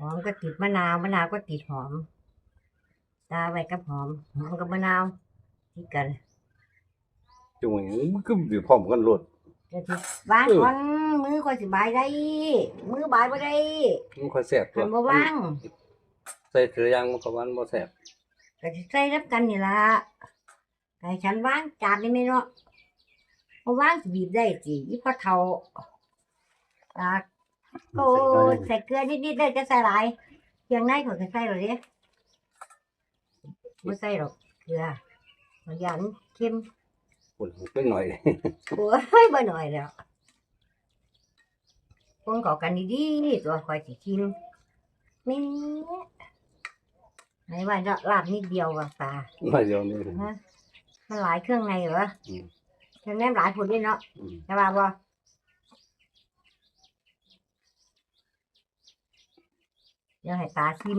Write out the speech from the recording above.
ອມກໍຕິດມະນາວ ມະນາວກໍຕິດຫອມ ຕາໄວ້ກັບຫອມ ຫອມກັບມະນາວຕິດກັນ ຈັ່ງຫຍັງ ມັນຄືຢູ່ພ້ອມກັນໂລດ ກໍຊິວາງກ່ອນ ເອີ ມືຂ້ອຍຊິບາຍໄດ້ ມືບາຍບໍ່ໄດ້ ມັນຄ່ອຍແຊບຕົວ ຄັນບໍ່ວາງ ໃສ່ເທື່ອຢ່າງມັນກໍຫວານບໍ່ແຊບ ກໍຊິໃສ່ນຳກັນນີ້ລະ ໃຫ້ສັນວາງຈານນີ້ແມ່ນເນາະ ບໍ່ວາງຊິບີບໄດ້ຕິ ອີ່ພໍ່ເຖົ້າ ຕາ ໂອ້ຍ ໃສ່ເກືອນິດໆເດີ ຈະໃສ່ຫຼາຍ ຄຽງໃນຂ້ອຍກໍໃສ່ແລ້ວເດ້ ບໍ່ໃສ່ດອກເກືອ ຂ້ອຍຢ້ານມັນເຄັມ ໂອ້ຍ ເລັກນ້ອຍ ໂອ້ຍ ບໍ່ນ້ອຍແລ້ວ ຄົນເຂົ້າກັນດີໆ ຕົວຂ້ອຍຊິຊີມ ແມ່ ໃຫ້ວ່າເນາະ ລາບນິດດຽວວ່າປາ ໜ້ອຍດຽວນີ້ ຮະ ມັນຫຼາຍເຄື່ອງໃນເຫວະ ອືມ ເຄື່ອງໃນມັນຫຼາຍໂພດເດ້ເນາະ ອືມ ແຕ່ວ່າບໍ່ ດຽວໃຫ້ຕາຊີມ